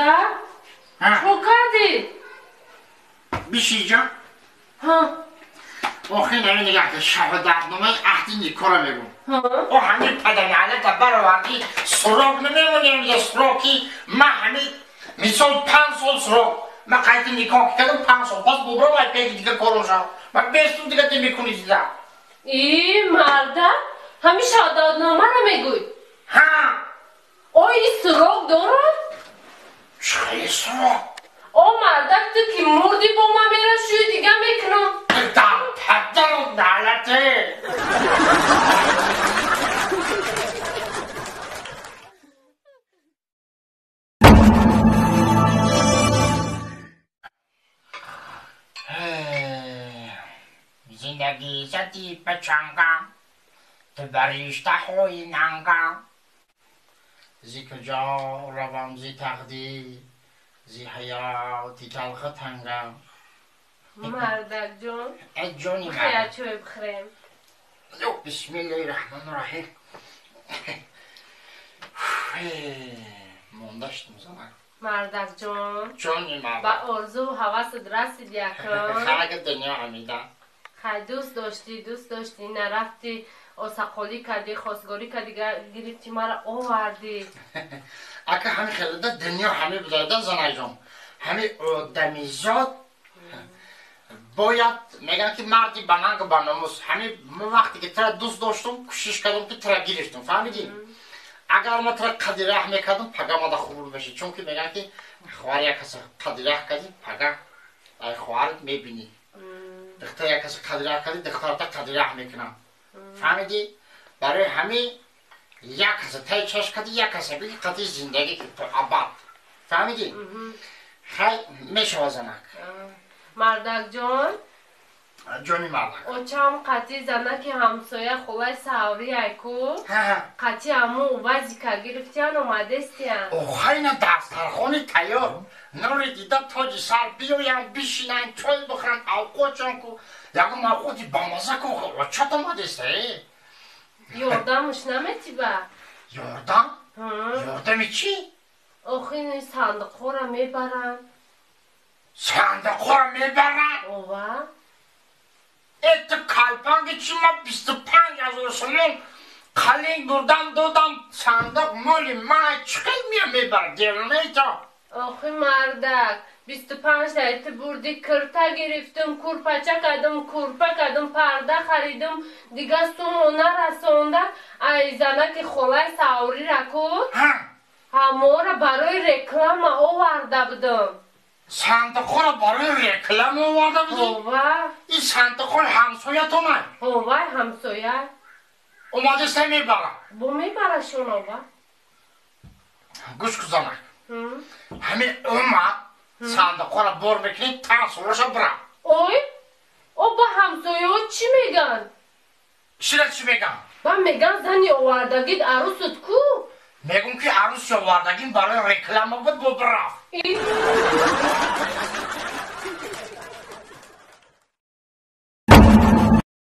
Марда? Чо кардӣ? Бишиҷа? Ҳа. Охи нами нигоҳ кун, шаҳодатномаи аҳди никоҳро мегӯм. О ҳамин паданалата баровардӣ, срок намемонем, я сроки ма ҳамин мисол 5 сол срок. Ма қайти никоҳ кардам 5 сол, пас бубрам ай пеги дига корум шав. Ма бестум дига ти мекунӣ дида. И марда, ҳамин шаҳодатномаро мегӯй? Ҳа. Ой, срок дорад? Чӣ срок? О мардак, ту ки мурдӣ бо ман мера шӯи дига мекунам. Дар падару налате. Зиндагӣ задӣ ба чангам, ту ба риштаҳои нангам. Зи куҷо равам зи тақдир, зи ҳаёти талху тангам. Мардак ҷон, э ҷони ман, бихоя чой бихӯрем. Бисмиллоҳи раҳмони раҳим. Монда шудам занак. Мардак ҷон, ҷони мардак, ба орзу ҳавасат расид якам. Хаги дунё ҳамида. Хай, дӯст доштӣ, дӯст доштӣ, нарафтӣ, осақолӣ кардӣ, хостгорӣ кардӣ, гирифтӣ маро овардӣ. Ака ҳами хелада дунё ҳами будада занаҷон. Ҳами одамизод бояд мегӯянд ки марди ба нанг ба номус. Ҳами мо вақте ки тра дӯст доштум, кӯшиш кардам ки тра гирифтум, фаҳмидӣ? Агар ма тра қадираҳ мекардам, пага мада хуб мешид. Чунки мегӯянд ки хоҳар як каса қадираҳ кардӣ, пага ай хоҳарат мебинӣ. Духтар як каса қадираҳ кардӣ, духтарата қадираҳ мекунам. Фаҳмидӣ? Барои ҳамин як каса тай чашм кардӣ, як каса биги қатъи зиндагӣ ки то абад. Фаҳмидӣ? Хай мешава занак. Мардак ҷон, ҷони мардак, очам қатъи занаки ҳамсоя холаи саври айку қатъи ҳамун увазика гирифтиян омадестиян. Охайна дастархони тайёр, нури дида тоҷи сар биёянд, бишинанд, чой бихӯранд, авқотшон ку, ягон авқоти бамаза ку, очат омадеста э? Ёрдамш наметиба? Ёрдам? Ёрдами чӣ? Охи сандуқҳоро мебаранд. Сандуқҳоро мебаранд? Ова. Э ту калпанги чӣ? Ма 25 000 сомон қалин бурдам додам, сандуқ моли ман, чӣ хел мия мебарад девонаи то? Охи мардак, 25 тай ту бурдӣ, кирта гирифтум, курпача кардум, курпа кардум, парда харидум, дига суммо нарасонда, ай занаки холаи саврира ку ҳаморо барои реклама оварда будум. Сандуқҳоро барои реклама оварда будӣ? Ова. Ин сандуқҳои ҳамсоятонай? Овай, ҳамсоя. Омадеста мебара? Бо мебарашон, ова. Гӯш ку занак, ҳамин омад сандуқҳоро бор мекунӣ, тансолаша бира. Ой, о ба ҳамсояҳо чӣ мегӯянд? Чира чӣ мегӯянд? Ба мегӯянд зани овардагит арӯсат ку? Мегӯм ки арӯси овардагим барои реклама буд, бо бирафт.